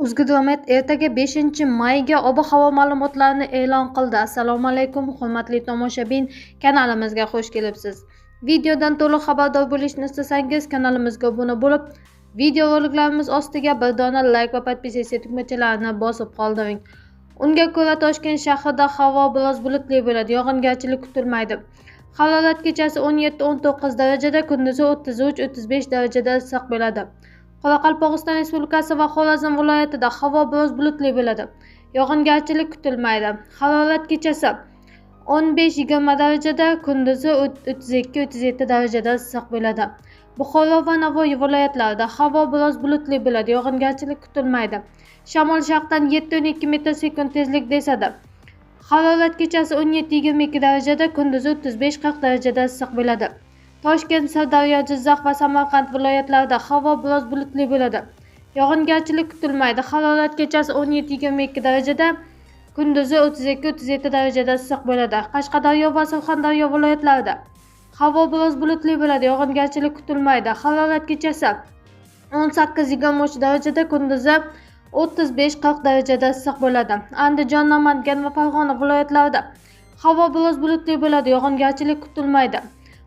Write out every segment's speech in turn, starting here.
O'zgidromet ertaga 5-mayga ob-havo ma'lumotlarini e'lon qildi. Assalomu alaykum, hurmatli tomoshabin, kanalimizga xush kelibsiz. Videodan to'liq xabardor bo'lishni istasangiz, kanalimizga obuna bo'lib, video roliklarimiz ostiga bir dona like va подписаться tugmachalarini bosib qoldiring. Unga ko'ra, Toshkent shahrida havo biroz bulutli bo'ladi, yog'ingarchilik kutilmaydi. Harorat kechasi 17-19 darajada, kunduzi 33-35 darajada issiq bo'ladi. Qoraqalpog'iston Respublikasi va Xorazm viloyatida havo biroz bulutli bo'ladi. Yog'ingarchilik kutilmaydi. Harorat kechasi 15-20 darajada, kunduzi 32-37 darajada issiq bo'ladi. Buxoro va Navoiy viloyatlarida havo biroz bulutli bo'ladi, yog'ingarchilik kutilmaydi. Shamol sharqdan 7-12 metr sekund tezlikda esadi. Harorat kechasi 17-22 darajada, kunduzi 35-40 darajada issiq bo'ladi. Toshkent, Sirdaryo, Jizzax va Samarqand viloyatlarida havo biroz bulutli bo'ladi. Yog'ingarchilik kutilmaydi. Harorat kechasi 17-22 darajada, kunduzi 32-37 darajada issiq bo'ladi. Qashqadaryo va Surxondaryo viloyatlarida havo biroz bulutli bo'ladi, yog'ingarchilik kutilmaydi. Harorat kechasi 18-23 darajada, kunduzi 35-40 darajada issiq bo'ladi. Andijon, Namangan va Farg'ona viloyatlarida havo biroz bulutli bo'ladi, yog'ingarchilik kutilmaydi.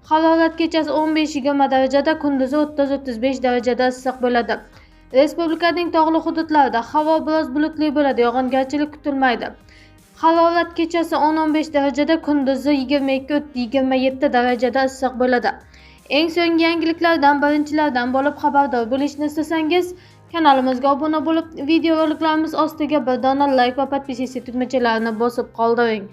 Harorat kechasi 15-20 darajada, kunduzi 30-35 darajada issiq bo'ladi. Respublikaning tog'li hududlarida havo biroz bulutli bo'ladi, yog'ingarchilik kutilmaydi. Harorat kechasi 10-15 darajada, kunduzi 22-27 darajada issiq bo'ladi. Eng so'nggi yangiliklardan birinchilardan bo'lib xabardor bo'lishni istasangiz, kanalimizga obuna bo'lib, video roliklarimiz ostiga bir dona like va подписаться tugmachalarini bosib qoldiring.